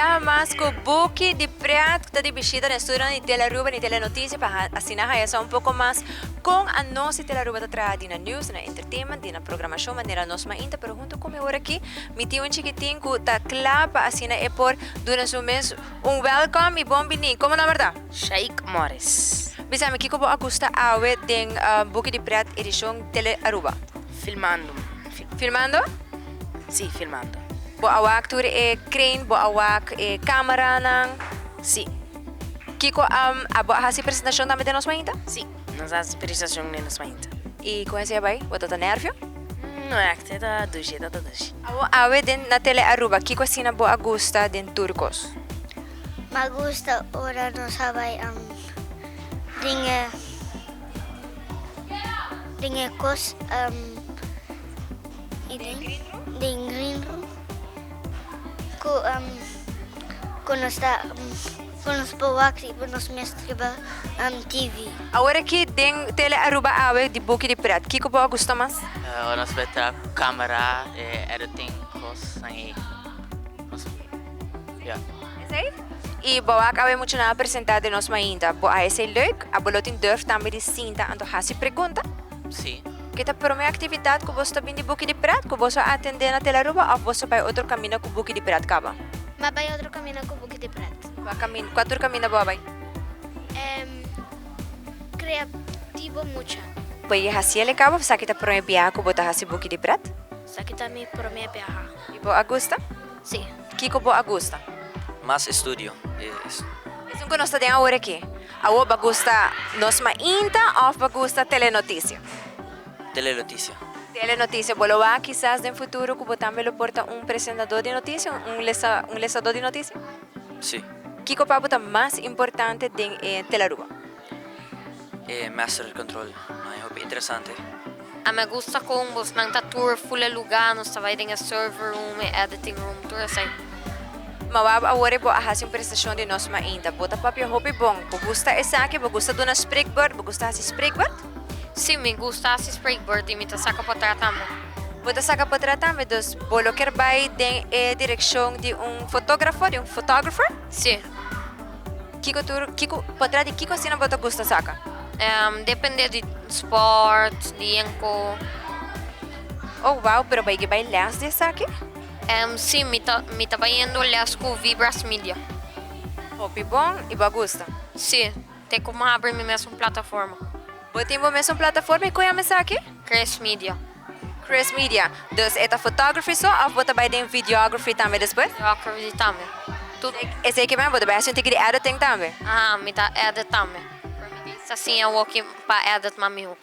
biaha mas ku Buki di Pret ta di bishita na estudionan di Telearuba ni Telenoticia pa asina haya sa un poko mas kon anos di Telearuba ta traha di na news, di na entertainment, di na programashon manera nos mainta pero hunto ku mi ora aki mi tin un chikitin ku ta kla pa asina e por duna su mes un welcome y bon bini. Komo nomber ta? Shaik Morris. Bisa mi kiko bo a gusta awe den Buki di Pret edishon Telearuba? Filmando. Filmando? Si, filmando. Bo a wak tur e crane, bo a wak e cameranan? Si. Kiko a bo a haci presentacion tambe den nos mainta? Si, nos a haci presentacion den nos mainta. Y con esey a bay? Bo ta ta nervio? No echt, e ta dushi, e ta ta dushi. Awo awe den na Tele Aruba, kiko asina bo a gusta den tur cos? M'a gusta ora nos a bay den e den e cos. Den green room ku ku nos ta ku nos por wak riba nos mes riba TV. Awor aki den Tele Aruba awe di buki di pret, kiko bo a gusta mas? Ora nos bai traha ku camera, e editing kosnan ei. Ya. Esei? I bo wak awe muchanan a presenta den nos mainta. Bo a esei leuk? Abo lo tin durf tambe di sinta anto hasi pregunta? Si. Ke ta promé aktividat ku boso ta bin di Buki di Pret ku boso a atendé na Telaruba òf boso bai otro kaminda ku Buki di Pret kaba? M'a bai otro kaminda ku Buki di Pret. Kua kaminda, kua tur kaminda bo a bai? Kreativo mucha. Bo a hasi el e kaba òf esaki ta promé biaha ku bo ta hasi Buki di Pret? Esaki ta mi promé biaha. I bo a gusta? Si. Kiko bo a gusta? Mas estudio. Esun ku nos ta den awor aki. Awor bo a gusta Nos Mainta of bo a gusta Telenoticia? Telenoticia. Telenoticia. Bo lo wak kisas den futuro ku bo tambe lo por ta un presentador di noticia, un lesa, un lesador di noticia? Si. Kiko pa bo ta mas importante den e Telaruba? E master control. E hopi interesante. A mi a gusta con bosnan ta tour full e lugar, nos ta bay den e server room, e editing room, tur esey. Ma wou awor bo a haci un prestacion di nos mainta. Bo ta papia hopi bon. Bo gusta esaki? Bo gusta duna spreekbeurt? Bo gusta haci spreekbeurt? Si, mi gusta haci spreekbeurt y mi ta saca potret tambe. Bo ta saca potret tambe? Dus bo lo kier bay den e direccion di un fotografo, di un photographer? Si. Kiko tur, kiko, potret di kiko asina bo ta gusta saka? Depende di sport, di enko. Oh wow, pero bo a bai les di esaki? Si, mi ta, mi ta bayendo les ku Vibras Media. Hopi bon, i bo a gusta? Si, te ku mi habri mi mesun plataforma. Bo tin bo mesun plataforma i kon yama esaki? Chris Media. Chris Media. Dus e ta photography so of bo ta bai den videography tambe despues? Videography tambe. Tur. Esei ke men bo ta bai hasi un tiki di editing tambe? Aha, mi ta edit tambe. Pero mi ta siña woki pa edit mas miho.